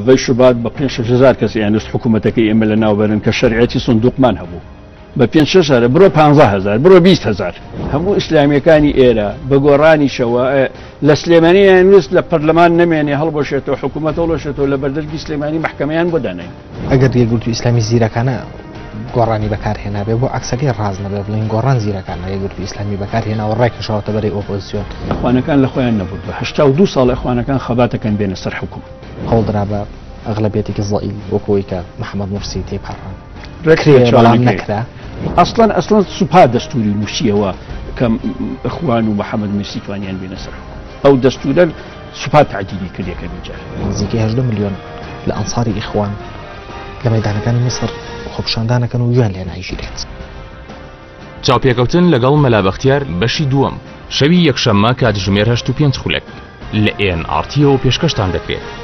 حەڤدەی شوبات بە پێنج شەش هەزار کەس ئەیانویست حکوومەتەکەی ئێمە لەناو بەرن کە شەرعیەتی سندوقمان هەبوو بە پێنج شەش هەزار بڕۆ پانزە هەزار بڕۆ 20 هەزار. هەموو ئیسلامیەکانی ئێرە بە گۆڕانیشەوە لە سلێمانی ئەیانویست لە پەرلەمان نەمێنێ، هەڵبەشێتەوە، حکوومەت هەڵوەشێتەوە، لە بەردەرگی سلێمانی مەحکەمەیان بۆ داناین. ئەگەر یەکگرتوو ئیسلامی زیرەکانە گۆڕانی بەکارهێنابێ، بۆ عەکسەکەی ڕاست نەبێ بڵێین گۆڕان زیرەکانە یەکگرتوو ئیسلامی بەکارهێناوە ڕێکەشەوەتە بەرەی ئۆپۆزیسیۆن؟ ئەخوانەکان لە خۆیان نەبوردوە، 82 ساڵ ئەخوانەکان خەباتەکەن بێنە سەر حوکم. هەوڵدرا بە ئەغلەبیەتێکی زەئیل وەکو ئەوەی کە محەمەد مورسی تێیپەڕاند ڕێک کرێ، بەڵام پێچەوانەکەی. نەکرا. ئەسڵەن ئەسڵەن سوپا دەستوری نووسیەوە کە ئەخوان و محەمەد مورسی توانیان بێنە سەر حوکم. ئەو دەستورە سوپا تەعدیلی کرد یەکەمین جار. نزیکەی 18 ملیۆن لە ئەنساری ئیخوان لە مەیدانەکانی میسر خۆپیشاندانەکەن و گوێیان لێ ناگیرێت. چاوپێکەوتن لەگەڵ مەلا بەختیار بەشی دووەم، شەوی یەکشەممە کاتژمێر هەشت و پێنج خولەک لە ئێن ئاڕ تیەوە پێشکەشتان دەکرێت.